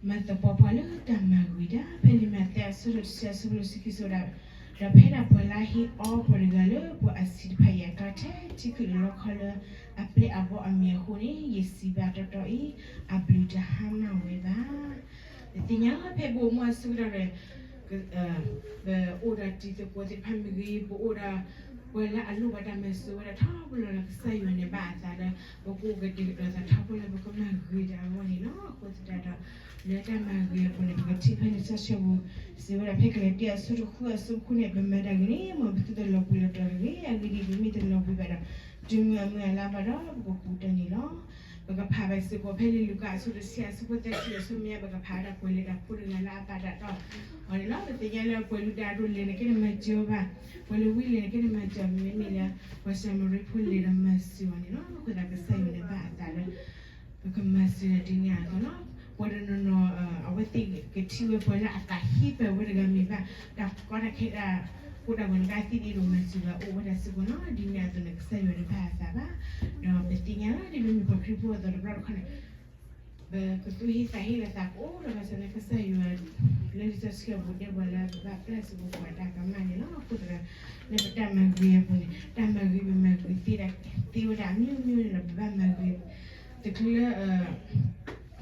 မၤသပှၢ်ပှၤလၢတၢ်မၤဂ့ၤတၢ် ဖဲလံာ်မးသဲအဆၢဒိၣ်တဆံအဆၢဖိတဆံခံစံးဝဲဒၣ်, ဒီးဖဲဒၣ်ပှၤလၢအဟ့ၣ်အီပှၤတဂၤလၢပှၤအဆံးတဖၣ်အံၤအကျါ ထဲထံခုၣ်လၢလီခီလၢအပျဲၢ်အဘီအမံၤအဃိန့ၣ် ယစံးဘၣ်တီတီအံၤ, အဘျုးတဟါမၢ်ဝဲဘၣ်. ပသ့ၣ်ညါလီၤ ဖဲပအိၣ်မူအဆၢကတီၢ်ဒီး ပအိၣ်ဒီးတံၤသကိးသ့ၣ်တဖၣ်မ့ၢ်ဂ့ၤ, ပအိၣ်ဒီးပှၤလၢအလိၣ်ဘၣ်တၢ်မၤစၢၤဝဲဒၣ်ထီဘိလီၤဒီး ကစၢ်ယွၤန့ၣ်ဘၣ်အသးဒီး ပကအိၣ်ကတဲာ်ကတီၤသးထီဘိလၢပကမၤဂ့ၤတၢ်အဂီၢ်န့ၣ်လီၤ. အဃိသတးဒီး လၢတၢ်မၤဂ့ၤအပူၤန့ၣ် ပကထံၣ်ဖဲလံာ်စီဆှံပူၤ စံးဝဲဒၣ်ဖဲကလၤတံ အဆၢတဃုအဆၢဖိဃုန့ၣ် ပမၤတၢ်ဂ့ၤန့ၣ် မ်ပသုတလီၤဘှံးလီၤတီၤတဂ့ၤ. အဂ့ၢ်ဒ်အံၤ, ပမ့ၢ်တလီၤဘှံးဘၣ်ဒီး တုၤမုၢ်အမုၢ်အလါဘၣ်ဒီး ပကပူၤတၢ်န့ၣ်လီၤ. ပကဖးဘၣ်စ့ၢ်ကီးဖဲလံာ်လူၤကၣ်အဆၢတဆံအဆၢဖိသၢဆံအဆၢမ့ၢ် ပကဖးဝဲဒၣ်ပှၤလၢတၢ်ဖိတဂၤလၢအဘၣ်တၢ်တီအီၤန့ၣ်လီၤ. ပသ့ၣ်ညါလၢပှၤလုၢ်တၢ်အဒိၣ်လဲၣ်န့ၣ်က့န့ၣ်မၤစၢၤအီၤဘၣ်, ပှၤလုၢ်ဝံလဲၣ်န့ၣ်က့န့ၣ်မၤစၢၤအီၤ မ့မ့ၢ်လၢ ပှၤၡၤမရံဖိလဲၤဒီးမၤစၢၤအီၤန့ၣ်လီၤ. အဃိသတးကစၢ်ယွၤန့ၣ်ဘၣ်အသးလၢ ပကမၤစၢၤဒ်န့ၣ်အသိးလီၤ. ပှၤတနီၤနီၤ အဝဲသ့ၣ်ကထံၣ်ဝဲပှၤလၢအသးဟ့ပၢၢ်ဝဲတဂၤမ့ၢ်ဘၣ် တၢ်ကီတၢ်ခဲတၢ်ကိၢ်တၢ်ဂီၤန့ၣ် ကသံၣ်ဒ့ဒိၣ်မၤစၢၤဘၣ်အိၣ်ဝဲဒၣ်စ့ၢ်ကီးလီၤ. ဒ်န့ၣ်အသိးန့ၣ် ကစၢ်ယွၤန့ၣ်ဘၣ်အသးဘၣ်. ဒီးပသ့ၣ်ညါလီၤ ဒ်ပမ့ၢ်ပှၤခရံာ်ဖိအသိးတဘျီတခီၣ်န့ၣ် ပကသူၣ်ဟ့သးဟ့လီၤသးကအိၣ်ဒီးဘၣ်ဆၣ်န့ၣ် ကစၢ်ယွၤ လၢလံာ်စီဆှံအပူၤတဲပှၤလၢ ပဘၣ်ပျၢ်စ့ၢ်ကီးပှၤတၢ်ကမၣ်န့ၣ်လီၤ. အဃိသတး လၢပတၢ်မၤဂ့ၤအပူၤန့ၣ် တၢ်မၤဂ့ၤပမၤဂ့ၤသ့ဒၣ်သ့ဝဲဒၣ်အမျိုးမျိုးန့ၣ်လီၤ. ပဘၣ်မၤဂ့ၤ တချုးလၢ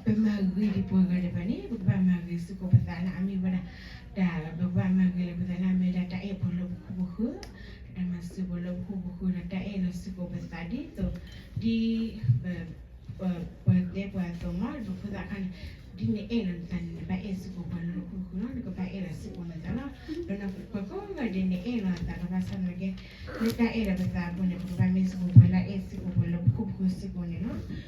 ပမၤဂ့ၤဒံးပှၤဂၤဒံးဘၣ်န့ၣ် ပကဘၣ်မၤဂ့ၤစ့ၢ်ကီးပသးလၢအမ့ၢ်ဝဲဒၣ် တၢ် ပကဘၣ်မၤဂ့ၤလၢပသးလၢအမ့ၢ်ဝဲဒၣ်တၢ်အဲၣ်ပှၤလၢပခိၣ်ပဃၢၤ, တၢ်မၤစၢၤပှၤလၢပခိၣ်ပဃၢၤဒီး တၢ်အဲၣ်လီၤစ့ၢ်ကီးပသးဒ်သိး ဒ် ပှၤတဲပှၤအသိးမ့ၢ် ပဖိသၣ်ခါန့ၣ် ဒ်နအဲၣ်လီၤနသးန့ၣ် နဘၣ်အဲၣ်စ့ၢ်ကီးပှၤလၢနခိၣ်နဃၢၤလီၤ. နကဘၣ်အဲၣ်လီၤစ့ၢ်ကီးနသးလီၤ. ဒီးပှၤကိးဂၤဒဲးန့ၣ် အဲၣ်လီၤအသးလီၤ. ဘၣ်ဆၣ်သနာ်က့ လၢတၢ်အဲၣ်လီၤပသးအပူၤန့ၣ် ပကဘၣ်မ့ၢ်စ့ၢ်ကီးပှၤလၢအအဲၣ်စ့ၢ်ကီးပှၤလၢပခိၣ်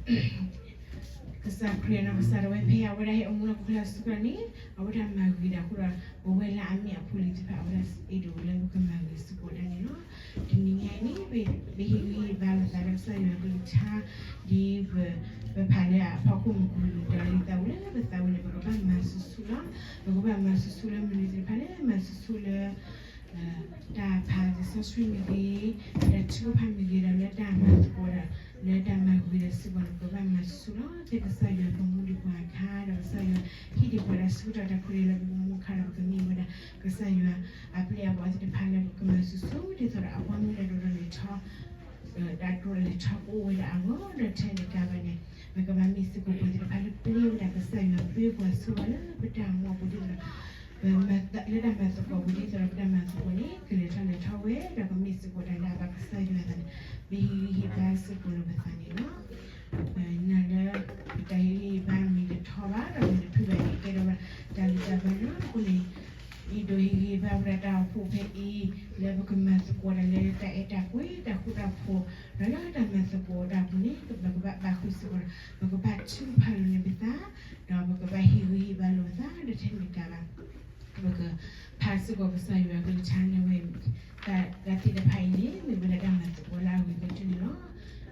ပဃၢၤစ့ၢ်ကီးန့ၣ်လီၤ. ကစၢ်ခရံာ်အနီၢ်ကစၢ်ဒၣ်ဝဲဖဲအဝဲဒၣ်ဟဲအိၣ်မူလၢဟီၣ်ခိၣ်ချၢအဆၢကတီၢ်န့ၣ် အဝဲဒၣ်မၤဂ့ၤဒၣ်အဃိဒီး ပဝဲလၢအမ့ၢ်အဖိအလံၤသ့ၣ်တဖၣ် အဝဲဒၣ်အဲၣ်ဒိးလၢပကမၤဂ့ၤစ့ၢ်ကီးဒၣ်န့ၣ်လီၤ. တနံၤညါအံၤန့ၣ် ပဟ့ၣ်ဂံၢ်ဟ့ၣ်ဘါလိာ်သးဒီးကစၢ်ယွၤအကလုၢ်ကထါ ဒ်ပ ပဖးလၢအဖီခိၣ်မုၢ်ကလူၤတၢ်လံသးဝံၤလၢပသးဝံၤန့ၣ် ပကဘၣ်မၤဆူၣ်ဆူၣ်လီၤ. ပကဘၣ်မၤဆူၣ်ဆူၣ်လၢမနုၤသ့ၣ်တဖၣ်လဲၣ်, မၤဆူၣ်ဆူၣ်လၢ တၢ်ဖးလံာ်စီဆှံမ့ၢ်ဂ့ၤ, တၢ်ထုကဖၣ်မ့ၢ်ဂ့ၤဒီး လၢတၢ်မၤသကိးဒီး လၢတၢ်မၤဂ့ၤဒီးစ့ၢ်ကီးန့ၣ် ပကဘၣ်မၤဆူၣ်ဆူၣ်လီၤ. ဖဲကစၢ်ယွၤပမူဒံးပှၤအခါဒီး ကစၢ်ယွၤဟ့ၣ်ဒံးပှၤတၢ်ဆၢကတီၢ်တၢ်ခွဲးတၢ်ယာ်လၢပကမူအခါဒီး ပကမ့ၢ်ဝဲဒၣ် ကစၢ်ယွၤအပျဲၢ်အဘီၣ်သ့ၣ်တဖၣ်လၢပကမၤဆူၣ်ဆူၣ် ဒ်သိးဒီးအဘီအမုၢ်တၢ်ဒိးထီၣ်လဲၤထီၣ် တၢ်ဒိးထီၣ်လဲၤထီၣ်ကအိၣ်ဝဲဒၣ်အဂီၢ် ဒီးထဲန့ၣ်တကးဘၣ်န့ၣ် ပကဘၣ်မ့ၢ်စ့ၢ်ကီးပှၤသ့ၣ်တဖၣ်လၢပျဲဝဲဒၣ်ကစၢ်ယွၤပၢပှၤဆိၣ်ဝါလၢပတၢ်အိၣ်မူအပူၤဒ်သိးဒီး လၢတၢ်မၤသကိးပူၤဒ်သိးဒီးပတၢ်မၤသကိးန့ၣ် ကလဲၤထီၣ်လဲၤထီၣ်ဝဲ ဒီးကမ့ၢ်စ့ၢ်ကီးတၢ်လၢအဘၣ်ကစၢ်ယွၤအသးန့ၣ် ပဟ့ၣ်ဂံၢ်ဟ့ၣ်ဘါစ့ၢ်ကီးလိာ်ပသးန့ၣ်လီၤ. နာ်လၢ ပတၢ်ဟ့ၣ်ဂံၢ်ဟ့ၣ်ဘါမ့ၢ်တထီဘၣ် ဒီးမ့ၢ်တဖုဘၣ်န့ၣ် ကဲထီၣ်ဝဲဒၣ်တၢ်ဂံၢ်တၢ်ဘါန့ၣ်လီၤ. အဃိန့ၣ် ယအဲၣ်ဒိးဟ့ၣ်ဂံၢ်ဟ့ၣ်ဘါဝဲဒၣ်တၢ်အိၣ်ဖှိၣ်ဖဲအံၤ လၢပကမၤသကိးတၢ်လၢတၢ်အဲၣ်တၢ်ကွံ တၢ်ဃူတၢ်ဖိး ဒီးလၢတၢ်မၤသကိးတၢ်အပူၤန့ၣ် ပကဘၣ်ဘၣ်ဃုာ်စ့ၢ်ကီးဒီး ပကဘၣ်ထုကဖၣ်လိာ်န့ၢ်ပသး ဒီးပကဘၣ်ဟ့ၣ်ဂံၢ်ဟ့ၣ်ဘါလိာ်ပသး ဒီးထဲန့ၣ်တကးဘၣ် ပကဖးစ့ၢ်ကီးကစၢ်ယွၤအကလုၢ်ကထါန့ၣ်ဝဲ တၢ်သ့ၣ်တဖၣ်အံၤန့ၣ် မ့ၢ်ဝဲဒၣ်တၢ်မၤသကိးလၢအဂ့ၤကတၢၢ်န့ၣ်လီၤ. က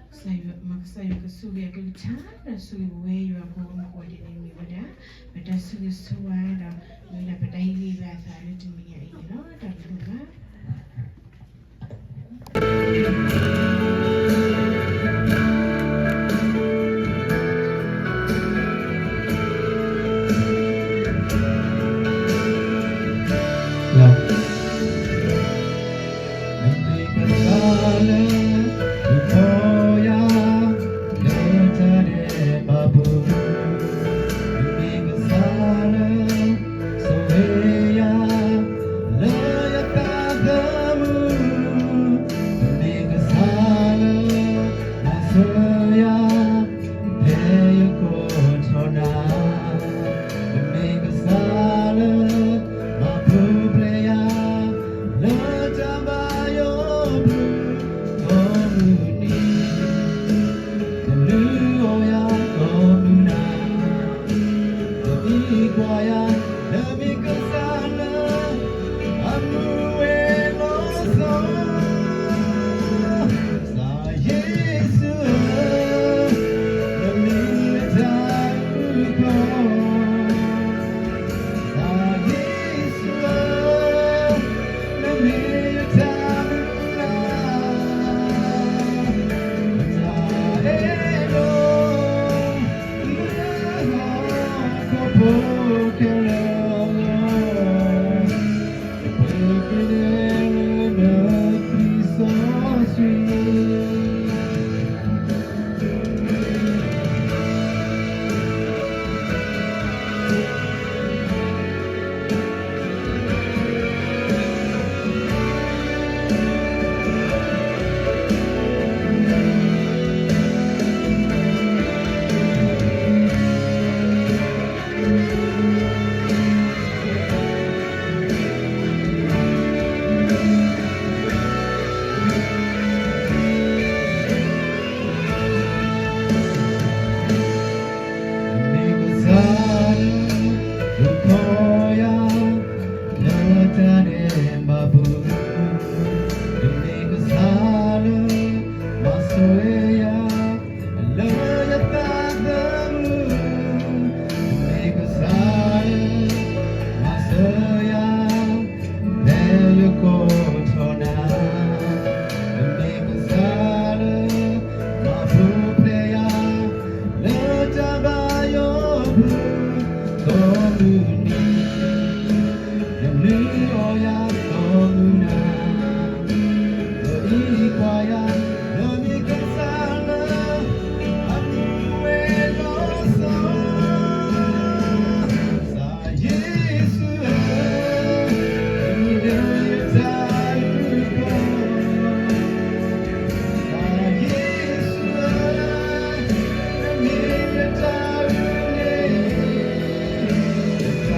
စၢ်ယွၤ မ်ကစၢ်ယွၤကဆိၣ်ဂ့ၤအကလုၢ်ကထါ ဒီးဆိၣ်ဂ့ၤပဝဲယွၤကိးမုၢ်ကိးဒဲးန့ၣ်မ့ၢ်ဝဲဒၣ် ပတၢ်ဆိၣ်ဂ့ၤဆိၣ်ဝါဒီး မ့ၢ်ဝဲဒၣ်ပတၢ်ဟ့ၣ်ဂံၢ်ဟ့ၣ်ဘါအသးလၢတနံၤညါအံၤန့ၣ်လီၤ. တၢ်ဘျုးဒိၣ်မး နမ့ၢ်ကစၢ်လၢ ဒုးဖီယၤ လၢတၢ်ဒဲးဘးပူၤ, နမ့ၢ်ကစၢ်လၢ ဆိၣ်ဂ့ၤယၤ လၢယသးသမူ, နမ့ၢ်ကစၢ်လၢ မၤစၢၤယၤ ဖဲယကိးထီၣ်နၤ, နမ့ၢ်ကစၢ်လၢ မၤပူၤဖျဲးယၤ လၢတၢ်ဘါယွၤပူၤ ကိးမုၢ်နံၤ, နလုၢ်အီၣ်ယၤကိးမုၢ်နၤ, နအံးကွၢ်ယၤ နမ့ၢ်ကစၢ်လၢ အမူဝဲလီၤစီ, ကစၢ်ယ့ၣ် ခဲလၢာ်အဂီၢ်, ပဃ့ကညးလၢနသးစီဆှံ. နမ့ၢ်ကစၢ်လၢ ဒုးခီယၤ လၢတၢ်ဒဲးဘးပူၤ, နမ့ၢ်ကစၢ်လၢ မၤစၢၤယၤ လၢယသးသမူ, နမ့ၢ်ကစၢ်လၢ မၤစၢၤယၤ ဖဲယကိးထီၣ်နၤ, နမ့ၢ်ကစၢ်လၢ မၤပူၤဖျဲးယၤ လၢတၢ်ဘါယွၤအပူၤ, ကိးမုၢ်နံၤ ယမ့ၢ်အီယၤကိးမုၢ်နၤ, ဒီးအံၤကွၢ်ယၤ နမ့ၢ်ကစၢ်လၢ အမူဝဲလီၤစီ, ကစၢ်ယ့ၣ်ၡူးဧၢ, နမ့ၢ်ယတၢ်အုၣ်ကီၤ, ကစၢ်ယ့ၣ်ၡူးဧၢ, နမ့ၢ်ယတၢ်အုၣ်န့ၣ်, ကစၢ်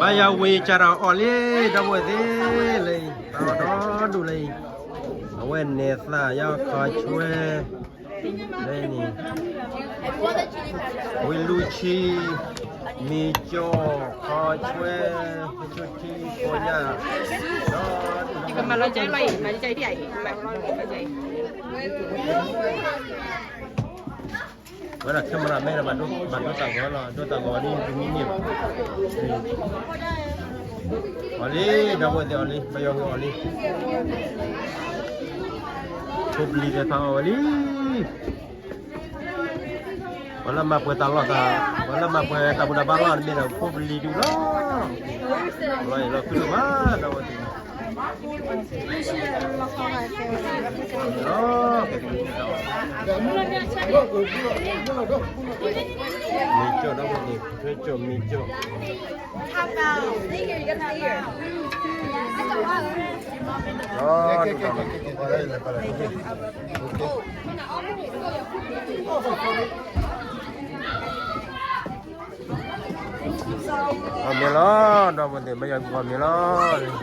ဘါယွၤဝံၤစးထီၣ်အီၣ်လံ ဒီပုၢ်ဝဲၢ်သ့ၣ်လၢအံၤ, တၢ်အီၣ်ဒီဒူၣ်လၢအံၤ, အဝဲနဲၣ်သၣ်ယီခီဆွဲ, လၢန့ၣ်, ဝံလူဆံ, မ့ၤကၠီ, ခီဆွဲ, ဟ့ၣ်ဆိထံ, ကိညၢ်, ဒီဒူၣ်လီၤ. ဝဲဒၣ် camera မ့ၢ်ဒီး ဘၣ်ဒိတၢ်ဂီၤလီၤ, ဒိတၢ်ဂီၤဒ်တမံၤန့ၣ်ဘၣ်. အီၣ်လံ ဒီပုၢ်ဝဲၢ်သ့ၣ်အီၣ်လံ, ပယီၤဂ့ၤအီၣ်လံ, ဖိပလံၤသ့ၣ်တဖၣ်အီၣ်ဝဲလံ. ပှၤလၢမၤပှဲၤတၢ်လီၢ်တၢ်, ပှၤလၢမၤပှဲၤတၢ်ဘူၣ်တၢ်ဘါလီၢ်န့ၣ်မ့ၢ်ဒီး ဖိပလံၤဒုလီၤ. လီၤအံၤလီၤ သုတဘၣ် ဒီပုၢ်ဝဲၢ်သ့ၣ် မ့ၤကၠီၣ်ဒီပုၢ်ဝဲၢ်သ့ၣ်, ထွဲကၠီၣ်မ့ၤကၠီၣ်, အီၣ်မ့ၤလီၤ ဒီပုၢ်ဝဲၢ်သ့ၣ် မ့ၢ်ယၤကွံာ်အီၣ်မ့ၤလီၤ.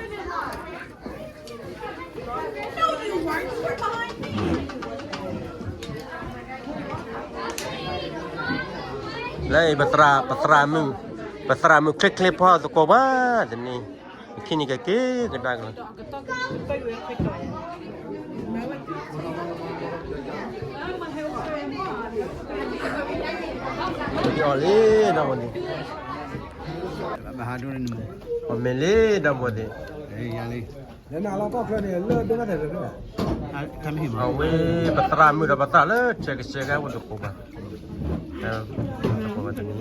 လၢအံၤ ပသရၣ်မုၣ်, ပသရၣ်မုၣ်ချ့ချ့ဖီသကိးဘၣ်တနံၤ, ပခံနံၤကက့ၤကဒါက့ၤလီၤ. အီၣ်လံ ဒီပုၢ်ဝဲၢ်သ့ၣ်, အီၣ်မ့ၤလံ ဒီပုၢ်ဝဲၢ်သ့ၣ်. အဝဲ ပသရၣ်မုၣ်ဒီးပသရၣ်လၢဆဲးကဆဲးကဲဝဲသကိးဘၣ်, သကိးဘၣ်တနံၤ,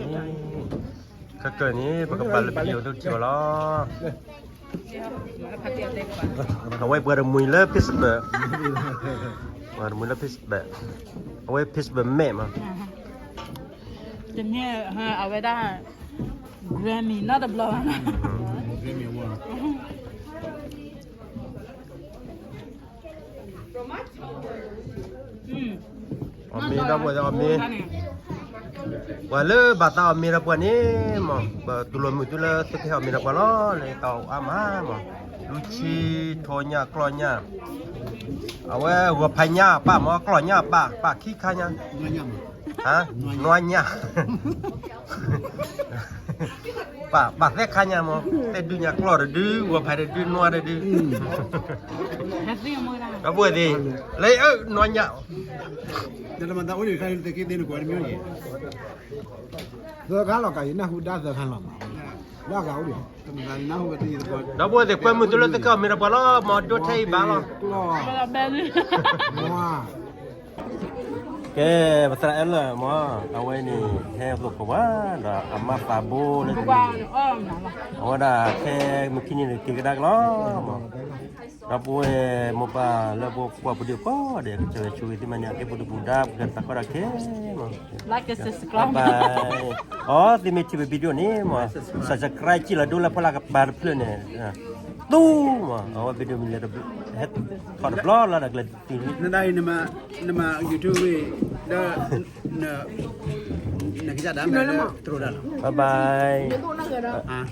ခဲကၢၢ်န့ၣ် ပကဘၣ်လၢပယီၤဒိၣ်ထံအီၤလီၤ. အဝဲပှၤတမှံၤလၢ Facebook, ပှၤတမှံၤလၢ Facebook, အဝဲ Facebook မဲာ်မး, တမ့ၢ် အဝဲဒၣ် Grammy နီတဘျီဘၣ်. အီၣ်မ့ၤဒီပုၢ်ဝဲၢ်သ့ၣ် အီၣ်မ့ၤ, ပှၤလၢဘၣ်သးအီၣ်မ့ၤဒီးပှၤန့ၣ်မး ပတူၢ်လိာ်မုာ်သုလၢသုကဟဲအီၣ်မ့ၤဒီးပှၤလီၤ. လၢတၢ်အီၣ်အါမးမး လူၤဆံ ထိညၣ် ကျီၢ်ညၣ်, အဝဲဂီၤဖးညၣ်ပၢ်မး ကျီၢ်ညၣ်ပၢ် ပၢ်ခံခါညါ, နွါညၣ် ပၢ် ပၢ်သၢခါညါမး သဲဒုညါ ကျီၢ်တဒု ဂီၤဖးတဒု နွါတဒု, ဒီပုၢ်ဝဲၢ်သ့ၣ် လၢအနွါညၣ် သၢခါလီၤကး ယနၢ်ဟူဒါသၢခါလီၤမး, လၢအဂၤအိၣ်ဒံး, ဒီပုၢ်ဝဲၢ်သ့ၣ် ကွဲမုာ်သုလၢသုကအီၣ်မ့ၤဒီးပှၤလီၤ မ့ၢ်ဒိးထဲအံၤဘၣ်လီၤ. ကဲ ပသရၣ်အဲၣ်လၢမး အဝဲန့ၣ် ဟဲသကိးပှၤဒီးအမါသးဘိလၢ အဝဲဒၣ်ခဲမုၢ်ခံနံၤန့ၣ် က့ၤကဒါက့ၤလီၤမး, ဒီပုၢ်ဝဲၢ်မိၢ်ပၢ်လၢပှၤကွၢ်ပဒုၣ်ကိးဂၤဒဲး ကစၢ်ယွၤဆိၣ်ဂ့ၤသုမၤန့ၣ် အကဲပဒုၣ်ပဒါ ပကတၢ်ကီတၢ်ခဲမး, အီ သုမ့ၢ်ထံၣ်ပ video န့ၣ်မး subscribe ကံၣ်လီၤဒိလၢဖီလာ်ကပၤတဖျၢၣ်န့ၣ်, တူၢ်မး အဝဲ video မ့ၢ်လဲၤ ဟဲထီၣ်တဘျီလၢ်ဒီးကျဲၤတုၤလံ, နမၤ YouTube ဝံၤ ဒီး နကစၢ်ဒၣ်မဲာ်လၢတရိးဒၣ်လီၤ, bye bye.